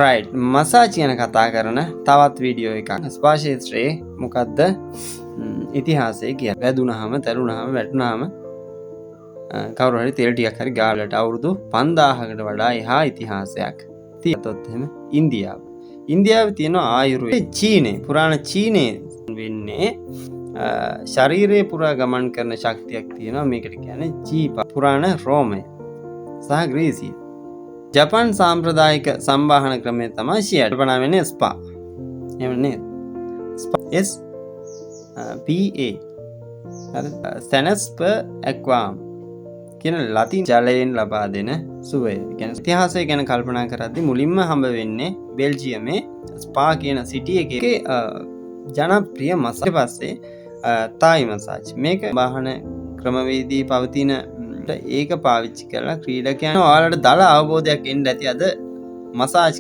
Right, massage ගැන කතා කරන තවත් වීඩියෝ එකක්. ස්පා ක්ෂේත්‍රයේ මොකද්ද ඉතිහාසය කියලා. වැදුනහම, තැළුනහම, වැටුනහම කවුරු හරි තෙල් ටිකක් හරි ගාලට අවුරුදු 5000කට වඩා එහා ඉතිහාසයක් තියෙතොත් එහෙම ඉන්දියාව. ඉන්දියාවේ තියෙන ආයුර්වේද, චීනේ, පුරාණ චීනේ වෙන්නේ ශරීරය පුරා ගමන් කරන ශක්තියක් තියෙනවා. මේකට කියන්නේ චීපා. පුරාණ රෝමය සහ ග්‍රීසිය. ජපන් සාම්ප්‍රදායික සම්බාහන ක්‍රමය තමයි ෂියාට්. කල්පනා වෙන්නේ ස්පා. එහෙම නේද? ස්පා, S P A. හරි. සැනස් පර් ඇක්වාම් කියන ලතින් ජලයෙන් ලබා දෙන සුවය. ඒ කියන්නේ ඉතිහාසය ගැන කල්පනා කරද්දී මුලින්ම හම්බ වෙන්නේ බෙල්ජියමේ ස්පා කියන සිටි එකේ ජනප්‍රිය මසාජ්. ඊට පස්සේ තායි මසාජ්. මේක වාහන ක්‍රමවේදී පවතින ඒක පාවිච්චි කරලා ක්‍රීඩකයන් ඔයාලට දළ අවබෝධයක් එන්න ඇති අද මසාජ්.